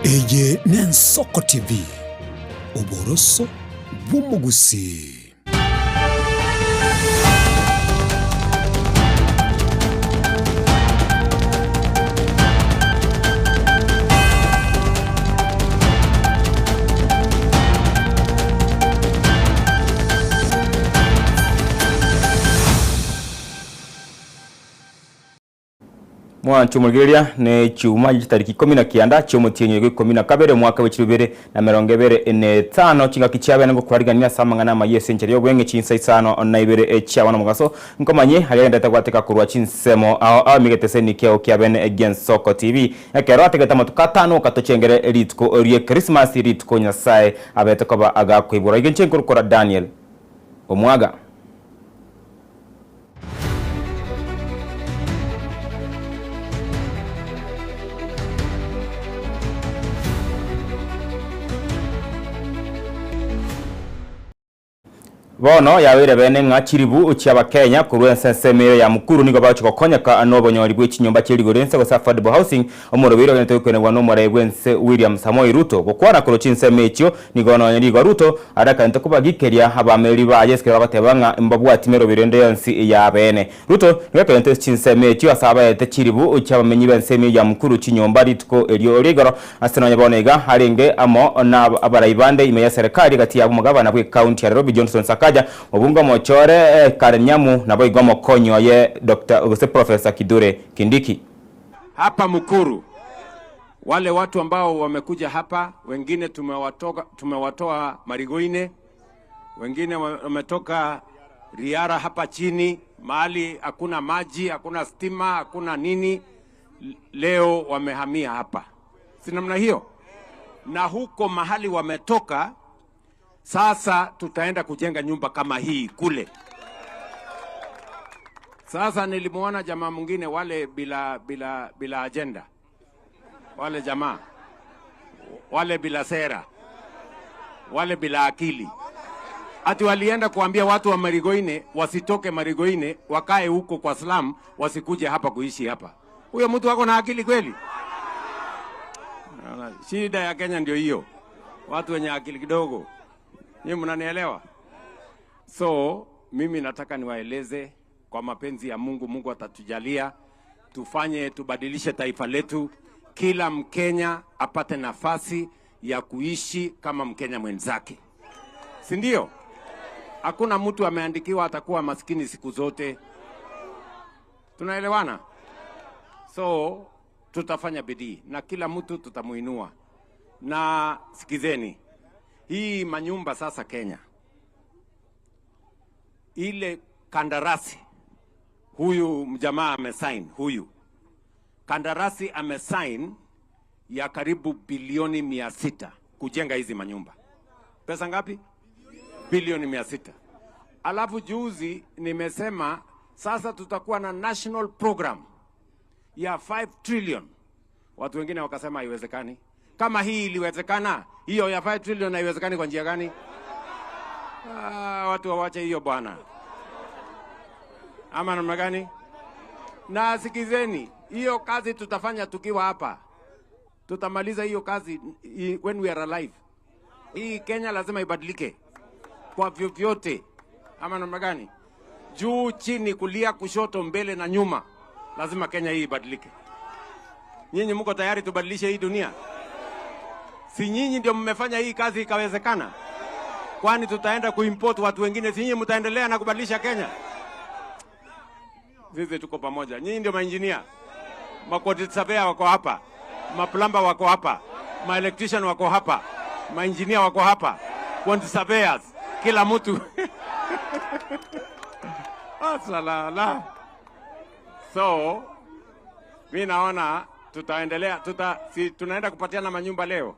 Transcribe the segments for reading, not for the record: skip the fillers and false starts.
Eye n'Ensoko TV, oboroso bw'omogusii. Mwanche omorigereria ne chiuma chitariki ikomi na kianda chi'omotienyi oyo ikomi na kabere omwaka bwe chilifu ibere na emerongo ebere na etano chingaki chia bene ngokwarigania ase amang'ana amaya ase enchera y'obweng'e chinsa isano na ibere chia bono omogaso nkomanye aria agenderete gwateka korwa chinsemo ao ao emigeteseni kiao kia bene gi'Ensoko TV ekero ategete amatuko atano okatochengere rituko rie Christmas rituko Nyasae abete koba agakoiborwa iga inche nkorokora Daniel Omwaga. Bono yabeire bene ng'a chiribu chi'Abakenya korwa ense ensemo ere ya Mukuru nigo bagochia gokonyeka nobonyori bwe chinyomba chie rigoro ense gose affordable housing, omoroberio ogenderete goikwenigwa nomorai bw'ense William Samoei Ruto. Gokwana korwa chinsemo echio nigo nonya nigo Ruto arakanete kobagikeria abameri baye ase ekero bagoteba ng'a mbabwati meroberi ende yonsi y'abeene. Ruto nigo akerente ase chinsemo echio ase abaete chiribu chi'abamenyi b'ensemo ya Mukuru chinyomba rituko erio ria igoro ase nonya bono iga arenge amo na abarai bande ime y'eserekari egati yabo omogabana bw'ecounty ya Nairobi Johnson Sakaja, obunge omochore Karen Nyamu naboigo omokonyi oye Dr gose Professor Kithure Kindiki. Hapa Mukuru, wale watu ambao wamekuja hapa, wengine tumewatoa Marigoine, wengine wametoka Riara hapa chini, mahali hakuna maji, hakuna stima, hakuna nini, leo wamehamia hapa, si namna hiyo? Na huko mahali wametoka, sasa tutaenda kujenga nyumba kama hii kule. Sasa nilimuona jamaa mwingine wale bila agenda, wale jamaa wale bila sera, wale bila akili, ati walienda kuambia watu wa Marigoine wasitoke Marigoine, wakae huko kwa slum, wasikuje hapa kuishi hapa. Huyo mtu ako na akili kweli? Naona shida ya Kenya ndio hiyo, watu wenye akili kidogo. Nyinyi mnanielewa? So mimi nataka niwaeleze kwa mapenzi ya Mungu, Mungu atatujalia tufanye, tubadilishe taifa letu, kila Mkenya apate nafasi ya kuishi kama Mkenya mwenzake, si ndio? Hakuna mtu ameandikiwa atakuwa maskini siku zote. Tunaelewana? So tutafanya bidii na kila mtu tutamuinua. Na sikizeni, hii manyumba sasa Kenya, ile kandarasi huyu mjamaa amesign, huyu kandarasi amesign ya karibu bilioni 600 kujenga hizi manyumba. Pesa ngapi? Bilioni 600. Alafu juzi nimesema sasa tutakuwa na national program ya 5 trillion. Watu wengine wakasema haiwezekani. Kama hii iliwezekana, hiyo ya 5 trillion haiwezekani kwa njia gani? Ah, watu wawache hiyo bwana, ama namna gani? Na sikizeni, hiyo kazi tutafanya tukiwa hapa, tutamaliza hiyo kazi when we are alive. Hii Kenya lazima ibadilike kwa vyovyote, ama namna gani? Juu chini, kulia kushoto, mbele na nyuma, lazima Kenya hii ibadilike. Nyinyi mko tayari tubadilishe hii dunia? Si nyinyi ndio mmefanya hii kazi ikawezekana? Kwani tutaenda kuimport watu wengine? Si nyinyi mtaendelea na kubadilisha Kenya? Sisi tuko pamoja. Nyinyi ndio maengineer, maquantity surveyor wako hapa, maplumber wako hapa, maelectrician wako hapa, maengineer wako hapa, quantity surveyors, kila mtu. Asalala. So mi naona tutaendelea si tunaenda kupatiana manyumba leo.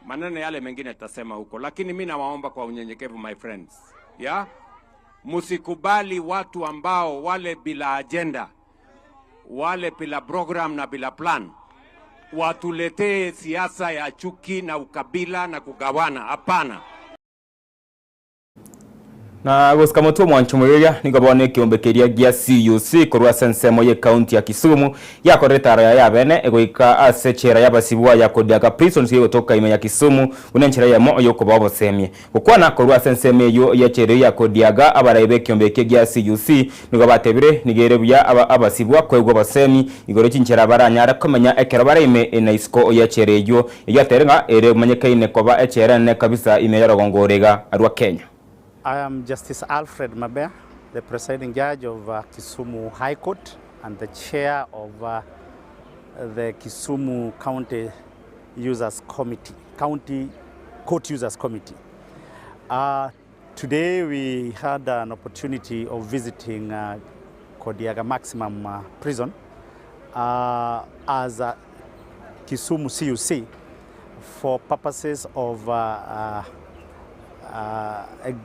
Maneno yale mengine tutasema huko, lakini mi nawaomba kwa unyenyekevu my friends, yeah? Msikubali watu ambao wale bila agenda, wale bila program na bila plan watuletee siasa ya chuki na ukabila na kugawana. Hapana. Na gusika mutu mwanchumuria nigobone kiombekeria gia CUC korwa sensemo ye county ya Kisumu yakoreta ya yabene egoika ase chera yabasibwa ya Kodiaga Prison gotoka ime ya Kisumu unenchera ya mo yokoba obosemie gokwana korwa sensemo yo ya chera ya Kodiaga abaraibe kiombeke gia CUC nigo batebire nigere buya abasibwa kwegwa basemi igoro chinchera baranyara komenya ekero baraime ena isiko ya chera yo yaterenga ere manyekaine koba echera ne kabisa ime yarogongorega arwa Kenya. I am Justice Alfred Mabeya, the presiding judge of Kisumu High Court and the chair of the Kisumu County Users Committee, County Court Users Committee. Today we had an opportunity of visiting Kodiaga Maximum Prison as Kisumu CUC for purposes of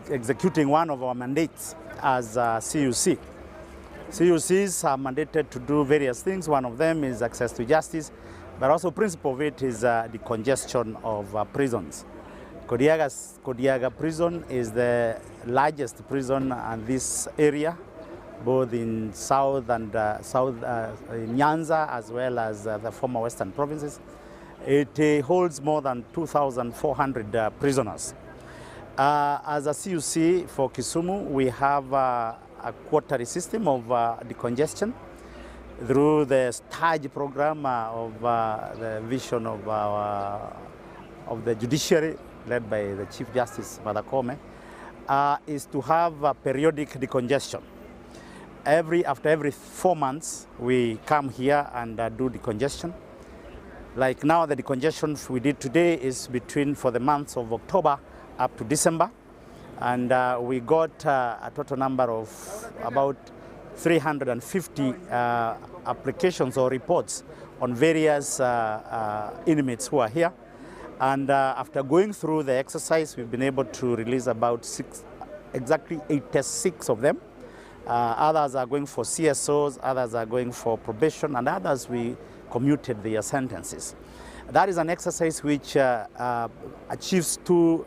executing one of our mandates as CUC. CUCs are mandated to do various things. One of them is access to justice, but also principle of it is the congestion of prisons. Kodiaga Prison is the largest prison in this area, both in South and in Nyanza as well as the former Western provinces. It holds more than 2,400 prisoners. As a CUC for Kisumu, we have a quarterly system of decongestion through the STAGE program of the vision of the judiciary led by the Chief Justice Martha Koome, is to have a periodic decongestion. After every 4 months, we come here and do decongestion. Like now, the decongestion we did today is between for the months of October up to December, and we got a total number of about 350 applications or reports on various inmates who are here. And after going through the exercise, we've been able to release about exactly 86 of them. Others are going for CSOs, others are going for probation, and others we commuted their sentences. That is an exercise which achieves two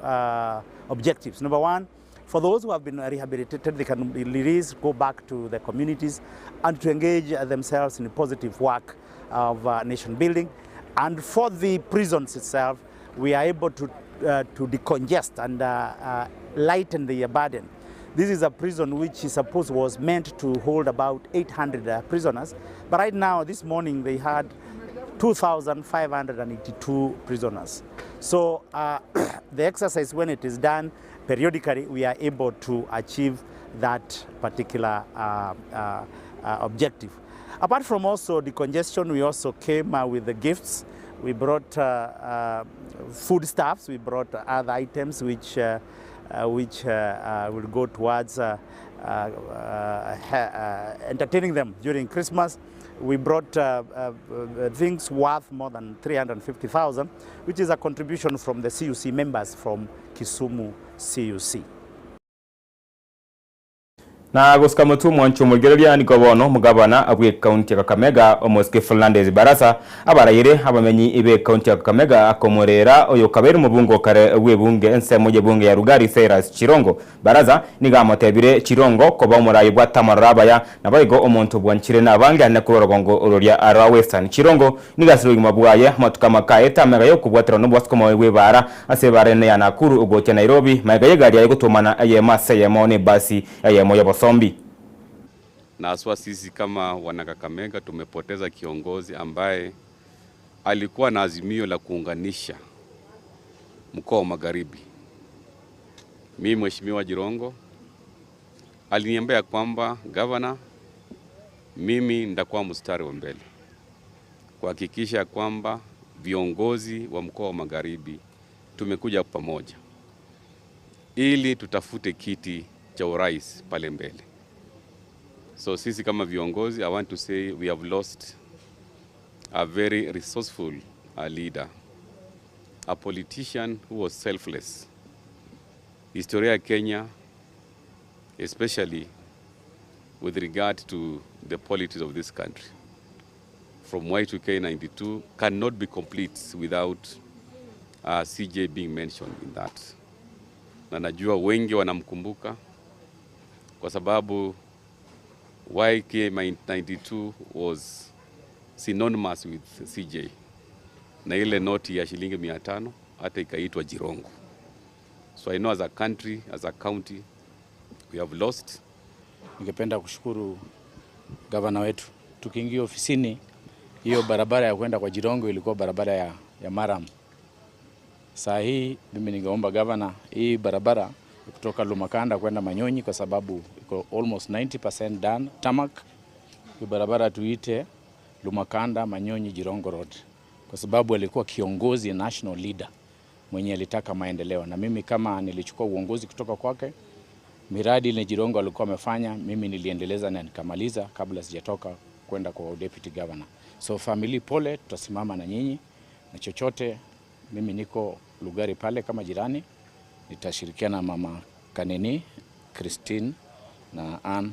objectives. Number one, for those who have been rehabilitated, they can be released, go back to the communities, and to engage themselves in positive work of nation building. And for the prisons itself, we are able to decongest and lighten the burden. This is a prison which is supposed was meant to hold about 800 prisoners, but right now, this morning, they had 2,582 prisoners. So the exercise, when it is done periodically, we are able to achieve that particular objective. Apart from also the congestion, we also came with the gifts. We brought foodstuffs, we brought other items which will go towards entertaining them during Christmas. We brought things worth more than 350,000, which is a contribution from the CUC members from Kisumu CUC. Na gusika mutu mwancho mugereria nikobono mugabana abwe county ya Kakamega Omoske Fernandez Barasa abarayire abamenyi ibe county ya Kakamega akomorera oyo kabere mubungo kare we bunge ensemo je bunge ya Rugari Cyrus Chirongo Baraza nigamotebire Chirongo koba omurayi bwa tamaraba nabayigo omuntu bwanchire nabange ane kurorogongo ororia arwa Western Chirongo nigasiro mabwaye matuka makaeta mega yo kubwatira no bwasko we bara ase barene ya Nakuru ugocha Nairobi mega yegari ayigotomana ayema seyemo basi ayemo yabo. Na haswa sisi kama wanakakamega tumepoteza kiongozi ambaye alikuwa na azimio la kuunganisha mkoa wa Magharibi. Mimi Mheshimiwa Jirongo aliniambia kwamba governor, mimi nitakuwa mstari wa mbele kuhakikisha kwamba viongozi wa mkoa wa Magharibi tumekuja pamoja ili tutafute kiti cha urais pale mbele. So sisi kama viongozi, I want to say we have lost a very resourceful leader, a politician who was selfless. Historia ya Kenya, especially with regard to the politics of this country, from Y2K 92 cannot be complete without CJ being mentioned in that. Na najua wengi wanamkumbuka. kwa sababu YK92 was synonymous with CJ, na ile noti ya shilingi 500 hata ikaitwa Jirongo. So I know as a country, as a county, we have lost. Ningependa kushukuru gavana wetu. Tukiingia ofisini, hiyo barabara ya kwenda kwa Jirongo ilikuwa barabara ya maram. Saa hii mimi ningeomba gavana, hii barabara kutoka Lumakanda kwenda Manyonyi, kwa sababu iko almost 90% done tarmac. Hii barabara tuite Lumakanda Manyonyi Jirongo Road, kwa sababu alikuwa kiongozi, national leader mwenye alitaka maendeleo, na mimi kama nilichukua uongozi kutoka kwake, miradi ile Jirongo alikuwa amefanya mimi niliendeleza na nikamaliza kabla sijatoka kwenda kwa deputy governor. So family pole, tutasimama na nyinyi na chochote. Mimi niko Lugari pale kama jirani, nitashirikiana na mama Kanini, Christine na Ann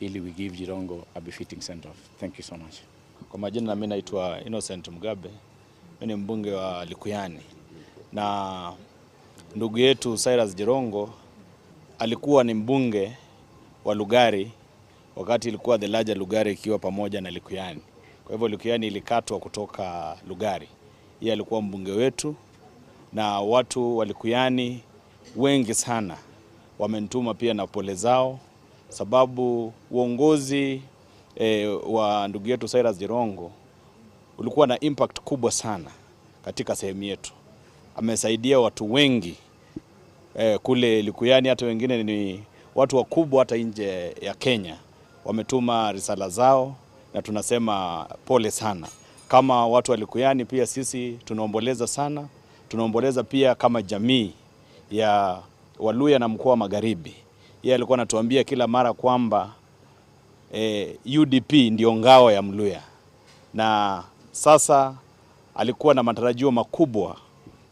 ili we give Jirongo a befitting send off. Thank you so much. Kwa majina mimi naitwa Innocent Mugabe. Mimi ni mbunge wa Likuyani, na ndugu yetu Cyrus Jirongo alikuwa ni mbunge wa Lugari wakati ilikuwa the larger Lugari ikiwa pamoja na Likuyani. Kwa hivyo Likuyani ilikatwa kutoka Lugari. Yeye alikuwa mbunge wetu, na watu wa Likuyani wengi sana wamenituma pia na pole zao, sababu uongozi wa ndugu yetu Cyrus Jirongo ulikuwa na impact kubwa sana katika sehemu yetu. Amesaidia watu wengi kule Likuyani, hata wengine ni watu wakubwa hata nje ya Kenya wametuma risala zao, na tunasema pole sana. Kama watu wa Likuyani pia sisi tunaomboleza sana, tunaomboleza pia kama jamii ya Waluya na mkoa wa Magharibi. Yeye alikuwa anatuambia kila mara kwamba UDP ndio ngao ya Mluya, na sasa alikuwa na matarajio makubwa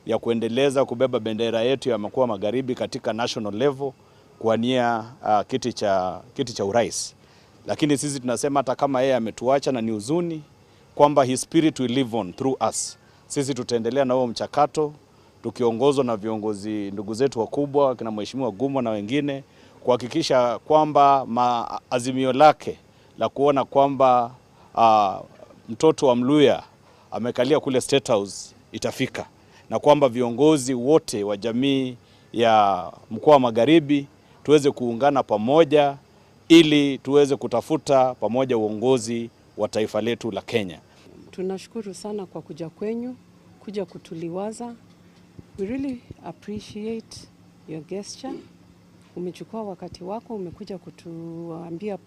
ya kuendeleza kubeba bendera yetu ya mkoa wa Magharibi katika national level kuania kiti cha urais. Lakini sisi tunasema hata kama yeye ametuacha, na ni huzuni kwamba his spirit will live on through us. Sisi tutaendelea na huo mchakato tukiongozwa na viongozi ndugu zetu wakubwa kina Mheshimiwa Gumo na wengine, kuhakikisha kwamba maazimio lake la kuona kwamba mtoto wa Mluya amekalia kule State House itafika, na kwamba viongozi wote wa jamii ya mkoa wa Magharibi tuweze kuungana pamoja ili tuweze kutafuta pamoja uongozi wa taifa letu la Kenya. Tunashukuru sana kwa kuja kwenyu, kuja kutuliwaza. We really appreciate your gesture. Umechukua wakati wako, umekuja kutuambia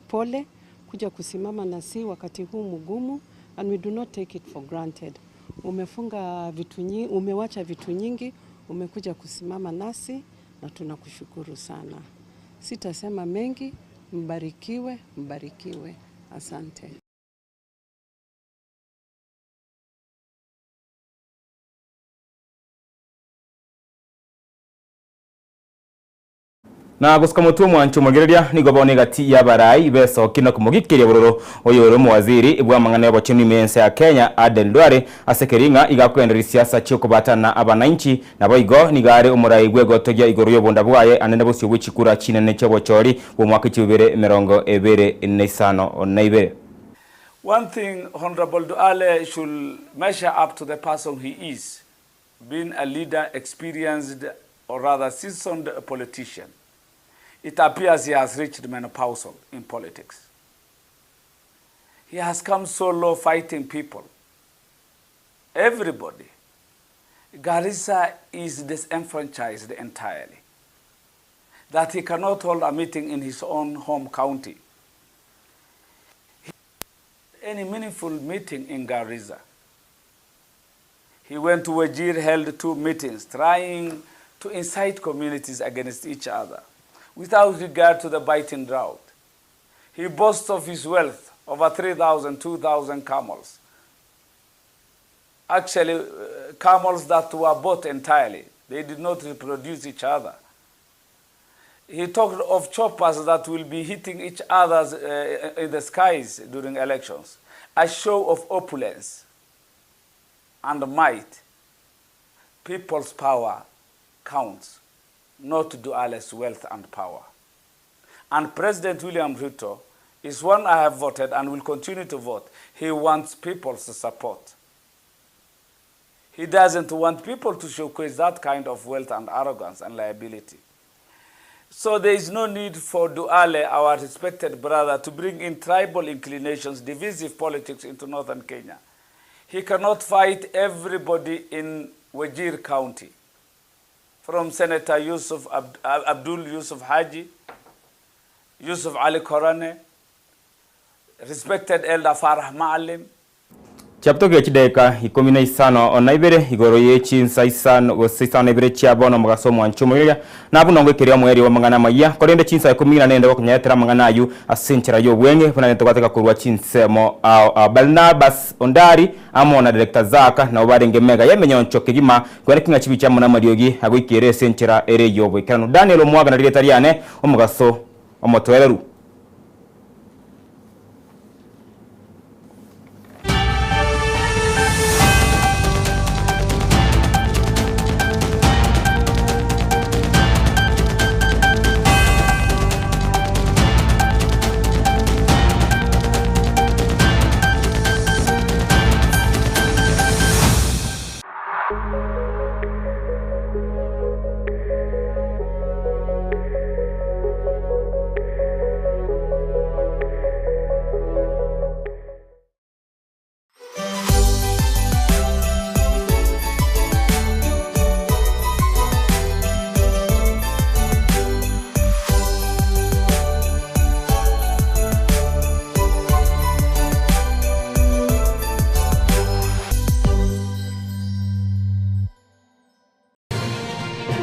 pole, kuja kusimama nasi wakati huu mgumu, and we do not take it for granted. Umefunga vitu nyingi, umewacha vitu nyingi, umekuja kusimama nasi na tunakushukuru sana. Sitasema mengi, mbarikiwe, mbarikiwe. Asante. Na gusika mutu mwanchu mugereria nigo bone gati ya barai beso kina kumugikiria bururu oyo muwaziri bwa mangana y'abachini mense ya Kenya Aden Duale asekeringa igakwenderia siasa chio kubatana abananchi na boigo nigare umurai gwegotogia iguru yobonda bwaye anene bosio bw'chikura chinene chobochori bwo mwaka 2025. One thing Honorable Duale should measure up to the person he is, being a leader, experienced or rather seasoned politician. It appears he has reached menopausal in politics. He has come so low fighting people. Everybody. Garissa is disenfranchised entirely, that he cannot hold a meeting in his own home county. Any meaningful meeting in Garissa. He went to Wajir, held 2 meetings, trying to incite communities against each other, without regard to the biting drought. He boasts of his wealth, over 3,000, 2,000 camels. Actually, camels that were bought entirely. They did not reproduce each other. He talked of choppers that will be hitting each other in the skies during elections. A show of opulence and might. People's power counts, not Duale's wealth and power. And President William Ruto is one I have voted and will continue to vote. He wants people's support. He doesn't want people to showcase that kind of wealth and arrogance and liability. So there is no need for Duale, our respected brother, to bring in tribal inclinations, divisive politics into northern Kenya. He cannot fight everybody in Wajir County, from Senator Yusuf Abdul Yusuf Haji, Yusuf Ali Korane, respected Elder Farah Maalim. Chapto chideka 15 na 2 igoro ye chinsa 5 gose 5 na 2 chia bono mugaso mwancho moiria nabu nongo ekeria mweri wa mang'ana maya korende chinsa 14 gokunyetera mang'ana ayu ase enchera ya obwenge buna togwateka korwa chinsemo Barnabas Ondari amo na Director Zaka nabo barenge mega yemenyoncho kegima kwene king'a chibicha mona mariogi agoikere ase enchera ere yobo ikerano Daniel Omwaga na rireta riane omugaso omotwereru.